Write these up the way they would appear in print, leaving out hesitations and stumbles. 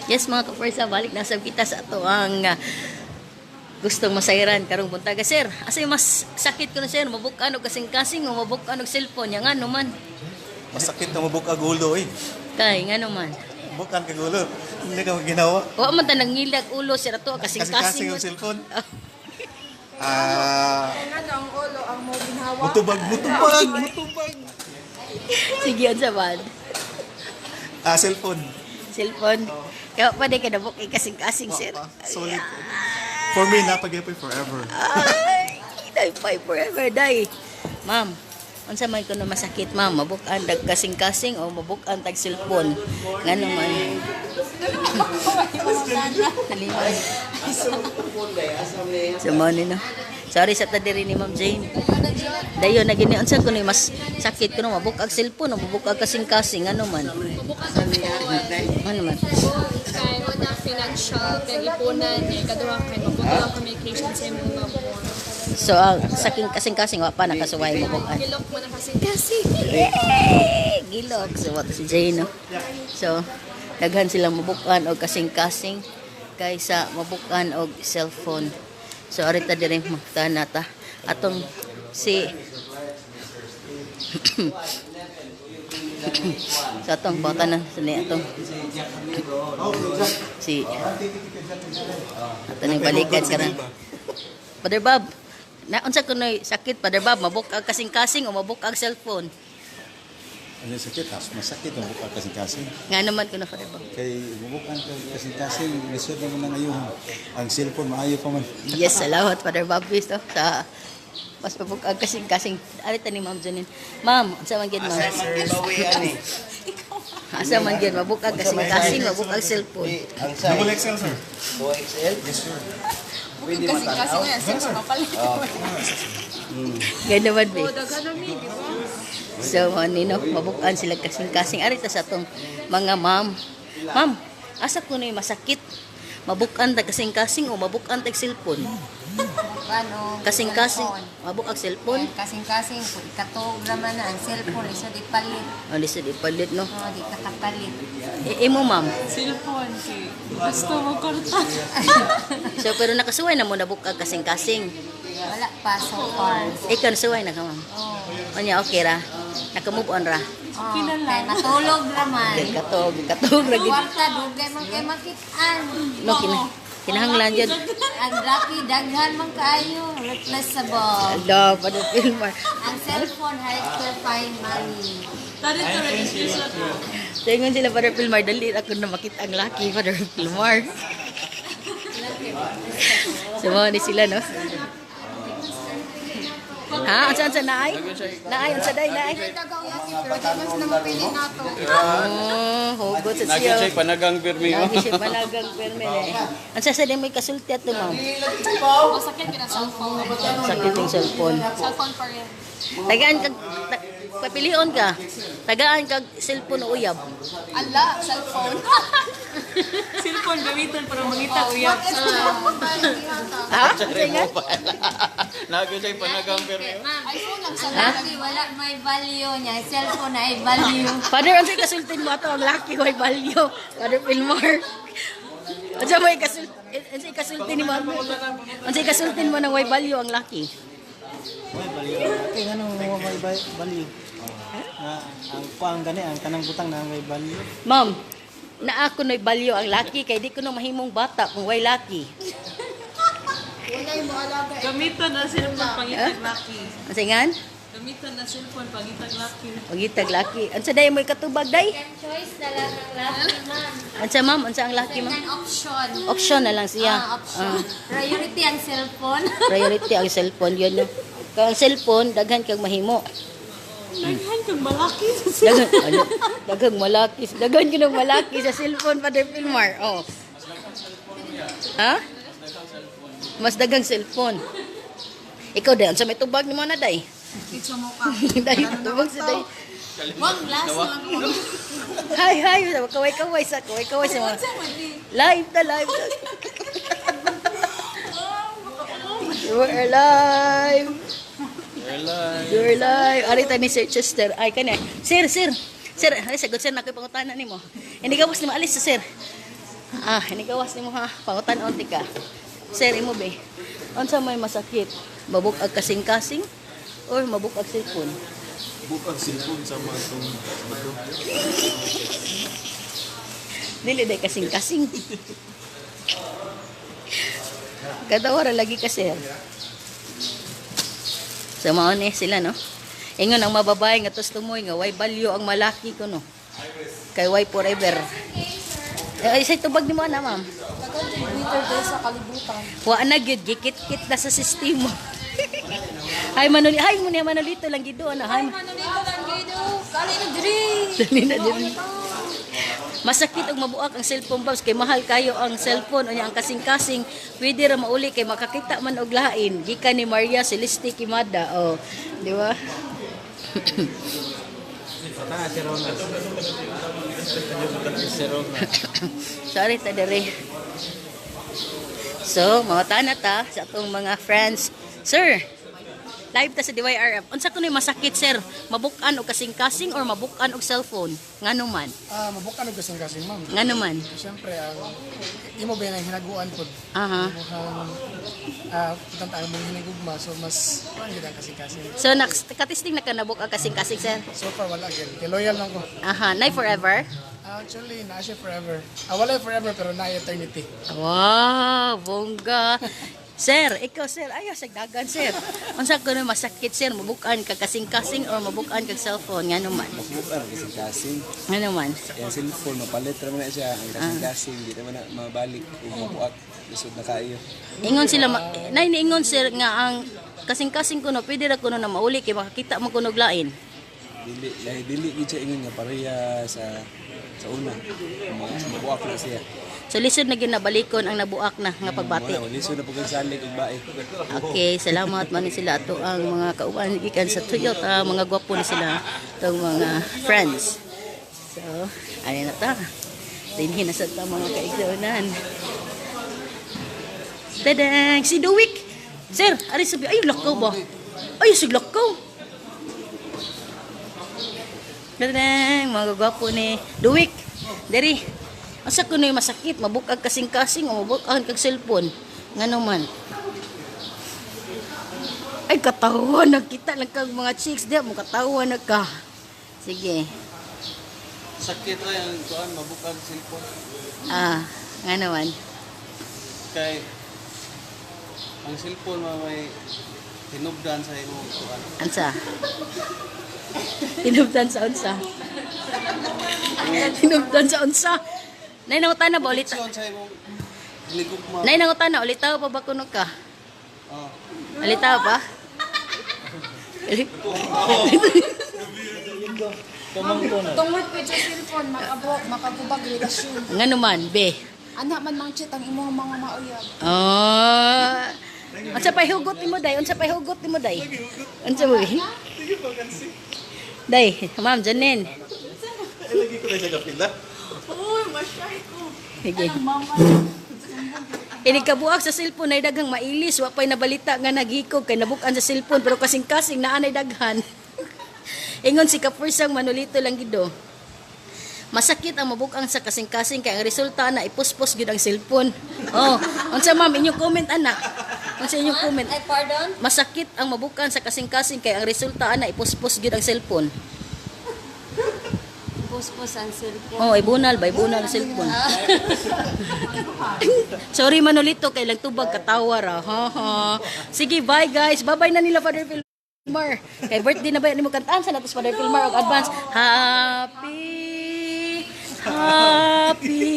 Yes, mga kapersa, balik na sab kita sa ato ang gustong masayran karong buntaga. Sir, asa yung mas sakit ko na, sir, mabukan og kasing-kasing o mabukan og cellphone? Ya, ngano man? Masakit na mabuk ang ulo eh. Kay ngano man? Bukan kag ulo. Hindi ka ginawa. Wa man ta nangilak ulo, sir, ato Kasing-kasing kasing-kasing. ang cellphone. Ah, Ano ang ulo ang mo ginhawa? mutubag, mutubag, mutubag. Sige, unsa man? Ah, cellphone. Cellphone. Kaya pa di ka nabuk kasing-kasing, sir. Pa, solid. For me, napagyapoy forever. Ay, day pa forever day. Ma'am, unsa man kuno masakit, ma'am, mabukan tag kasing-kasing o mabukan tag cellphone? Ngano man? Halimay. So mo ni no. Sorry sa tadiri ni Ma'am Jane. Dayon na gini, unsa kuno mas sakit kuno, mabuk-ag cellphone o mabuk-ag kasing-kasing? Ano man? Ano man? Kay una, financial, kay ipunan, kay kaduha, kay mabuto ang communication sa imong loved one. So ang saking kasing-kasing wa pa nakasuway mabuk-an. Gilok mo na kasi kasi. Yay! Gilok. So, what si Jane, no? So, daghan silang mabukan og kasing-kasing kaysa mabukan og cellphone. So, arita diri magtana ta. Atong si sa atong bata na sa ni atong si ato ning balikan karon. Father Bob, na unsa kunoy sakit, Father Bob, mabuk ang kasing-kasing o mabuk ang cellphone? Ano yung sakit? Mas masakit ang buka kasing-kasing. Nga naman kuno, Father Bob? Kay bubukan ka kasing-kasing, lisod naman na ngayon. Ang cellphone, maayo pa man. Yes, salamat, Father Bob, to sa mas mabuk ang kasing-kasing. Arita ni Ma'am Janine. Ma'am, unsa man gyud, ma'am? Asa man gyud, mabuk ang kasing-kasing, mabuk ang cellphone? Ang size? Double XL, sir. 2XL? Yes, sir. Pwede Kasi kasi matanaw? nga six mapalit. Ganda man be. Oh, daghan na mi, di ba? So, ano, mabukan sila kasing-kasing. Arita sa atong mga ma'am. Ma'am, asa kuno yung masakit? Mabukan tag kasing-kasing o mabukan tag cellphone? Ano? Kasing-kasing, mabuk ang cellphone. Kasing-kasing, kung ikatog naman na ang cellphone, isa di palit. Ano sa di palit, no? Oh, di ka kapalit. E, imo, ma'am? Cellphone si gusto mo korta. So, pero nakasuway na mo nabuk ang kasing-kasing. Wala pa so far. Ikaw, nasuway na ka, ma'am? Oh. Anya, okay ra? Nakamove on ra? Oh, kay matulog naman. Katog, katog ra gid. Kwarta, dugay man kay makitaan. No, kinahanglan jud. Ang lucky, daghan man kaayo. Replaceable. Ala, Father Filmar. Ang cellphone, hard to find money. Tari to registration. Tingon sila, Father Filmar, dali ako na makita ang lucky, Father Filmar. So, mao ni sila, no? Ha? Unsa, unsa naay? Naay, unsa day, naay? Dagaw yaki pero di man sila mapili nato. Oh, hugot sa Lagi siya. siya panagang pirmi. Oh. Lagi siya panagang perme eh. Unsa sa day may kasulti ato, ma'am? Masakit gyud ang cellphone. Sakit yung cellphone. Cellphone pa rin. Tagaan kag papilion ka. Tagaan kag cellphone o uyab. Ala, cellphone. Cellphone gamiton para mangita uyab. Ha? Unsa nga? Lagi siya panagang pirmi. Ma'am, iPhone lang sa ang lucky, wala may value niya. Cellphone ay value. Father, unsa kasultin mo ato ang laki way value? Father Filmore. Unsa may kasul unsa kasultin ni mo? Unsa kasultin mo nang way value ang laki? May value. Kay nganong may value? Na ang kuang gani ang kanang butang na may value. Ma'am, naa ko no'y value ang laki kay di ko no mahimong bata kung way laki. Walay mo alaga. Gamiton ang cellphone pangitag laki. Unsa ngan? Gamiton ang cellphone pangitag laki. Pagitag laki. Unsa day mo'y katubag day? Second choice na lang ang lucky, ma'am. Unsa, ma'am? Unsa ang laki, ma'am? Second option. Option na lang siya. Ah, option. Priority ang cellphone. Priority ang cellphone yun, no. Kay ang cellphone daghan kag mahimo. Daghan kang malaki. Daghan ano, daghang malaki, daghan gyud ang malaki sa cellphone, Father Filmar. Oh. Ha? Mas daghang cellphone. Ikaw day, unsa may tubag nimo na day? Picture mo ka. Day, tubag sa day. Wag last lang. Hi, hi, kaway-kaway sa kaway-kaway sa mga. Live na live. Na. We're alive. You're live. Arita ni Sir Chester. Ay, kanya. Sir, sir. Sir, ay, sagot sir, nakoy pangutana nimo. Hindi ka ni maalis sa sir. Ah, inigawas nimo ha. Pangutan-on ti ka. Sir, imo be. Unsa may masakit? Mabuk-ag kasing-kasing or mabuk-ag cellphone? Bukag cellphone sa mga itong bato. Dili day kasing-kasing. Kadawa ra lagi ka, sir. So mao ni sila, no. Ingon ang mababay nga tos tumoy nga way value ang malaki ko, no. Kay way forever. Eh, ay, say tubag nimo ana, ma'am. Daghan jud Twitter diri sa kalibutan. Wa na gyud gikit-kit na sa sistema. Hi Manoli, hi mo niya Manolito lang gido ana. Hi. Manolito lang gido. Kali na diri. Dali na diri. Masakit og mabuak ang cellphone, babs, kay mahal kayo ang cellphone, unya ang kasing-kasing pwede ra mauli kay makakita man og lain gikan ni Maria Celeste Kimada, oh, di ba? Sorry ta diri. So, mga na ta sa atong mga friends. Sir, live ta sa DYRF. Unsa kunoy masakit, sir? Mabukan og kasing-kasing or mabukan og cellphone? Ngano man? Ah, mabukan og kasing-kasing, ma'am. Ngano man? Siyempre ang imo ba yung hinaguan pod. Aha. Imong putang mong hinagugma, so mas kuan gid ang kasing-kasing. So, katisting na ka nabuk ang kasing-kasing, sir? So far wala gyud. Kay loyal lang ko. Aha, nay forever? Actually, naa siya forever. Ah, wala forever pero naa eternity. Wow, bongga. Sir, ikaw sir, ayaw sa dagan, sir. Unsa kuno masakit, sir, mabukan ka kasing-kasing or mabukan kag cellphone? Ngano man? Mabukan kasing-kasing. Ngano man? Ang cellphone, mapalit ra man na siya. Ang kasing-kasing, di naman na mabalik o mabuak. Lisod na kaayo. Ingon sila, nay niingon sir nga ang kasing-kasing kuno pwede ra kuno na mauli kay makakita mo kuno og lain. Dili, lahi dili gid siya ingon nga pareha sa sa una. Mabuak na siya. So lisod na gyud na balikon ang nabuak na nga pagbati. Wala, lisod na pag salig og bae. Okay, salamat man ni sila ato ang mga kauban gikan sa Toyota, mga gwapo ni sila itong mga friends. So, ano na ta? Dinhi na sa ta mga kaigsuonan. Tadang! Si Duwik! Sir, ari sabi, ay lakaw ba? Ay, sig lakaw. Tadang! Mga gwapo ni Duwik. Diri. Asa kuno yung masakit, mabukag kasing-kasing o mabukag kag cellphone. Ngano man? Ay, katawa nagkita lang kag mga chicks diya mo katawa na ka. Sige. Sakit ra ang kuan mabukag cellphone. Ah, nga naman. Kay ang cellphone ma may hinubdan sa imong kuan. Ansa? Tinubdan sa unsa. Tinubdan sa unsa. Nay nangutan na ba ulit? Connection sa imong hinigugma. Nay nangutan na ulitaw pa ba kuno ka? Oh. Ulitaw pa? Tungod pud sa cellphone makabok makagubag relasyon. Nga naman, be. Ana man mang chat ang imong mga mauyab. Oh. Unsa pay hugot nimo day? Unsa pay hugot nimo day? Unsa mo? Be? Day, Ma'am Janine. Ay, lagi ko na siya kapila. Sige. Ini kabuak sa cellphone ay daghang mailis, wa pay nabalita nga naghikog kay nabukan sa cellphone pero kasing-kasing naa nay daghan. Ingon si Kapursang Manolito lang gido. Masakit ang mabukang sa kasing-kasing kay ang resulta na ipuspos gyud ang cellphone. Oh, unsa ma'am inyong comment ana? Unsa inyong comment? Ay, pardon? Masakit ang mabukan sa kasing-kasing kay ang resulta ana ipuspos gyud ang cellphone. Puspos ang cellphone. Oh, ibunal ba ibunal ang cellphone. Sorry Manolito kay lang tubag katawa ra. Ha ha. Sige, bye guys. Bye-bye na nila Father Filmar. Kay birthday na ba nimo kantaan sa nato si Father Filmar og advance. Happy happy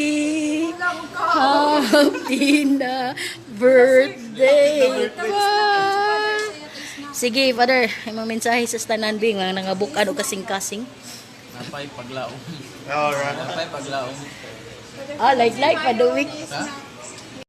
happy na birthday pa. Sige, Father, imong mensahe sa tanan bing mga nangabukan og kasing-kasing. Napay paglaom. Alright. Napay paglaom. Ah, like like pa the week.